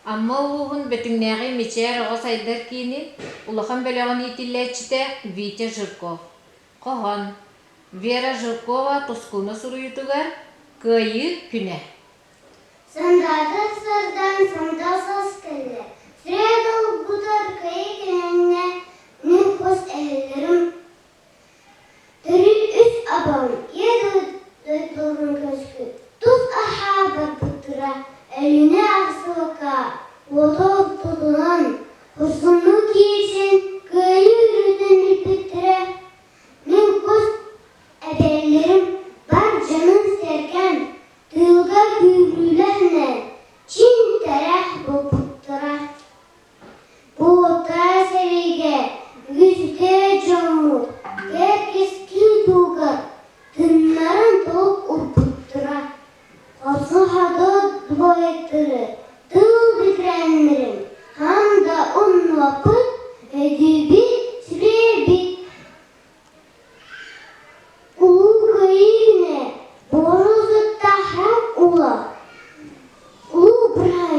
Амма улууһун Бөтүҥнээҕи Мичээр оҕо сайдар киинин улахан бөлөҕүн иитиллээччитэ Витя Жирков. Хоһоон Вера Жиркова Тускуна суруйуутугар «Кыайыы күнэ». Сандаата сардан сандал саас кэллэ, сүрэ долгутар кыайыы кэннэ мин хос эһэлэрим Төрүт үс абам ийэ дойдуларын көспүт, тус аһаа барбыттара, Өлүнэ ахсыбакка, уоту ортотунан, хорсуннуу киирсэн, кыайыы үрүтүн билбиттэрэ. Мин кус эбээлэрим бар дьонун-сэргэм тыылга күүрүүлэринэн чин-тэрэх буолбуттара. Буотаа сэриигэ үгүс дьоммут кэр кэскил туһугар тыыннарын толук уурбуттара. Хорсун-хордуот буойуттары, тыыл бэтэрээннэрин хаһан да умнубаппыт, өйдүүбүт, сүрүйэбит. Улуу Кыайыы күнэ буору сыттаах уулах, улуу бырааһынньык.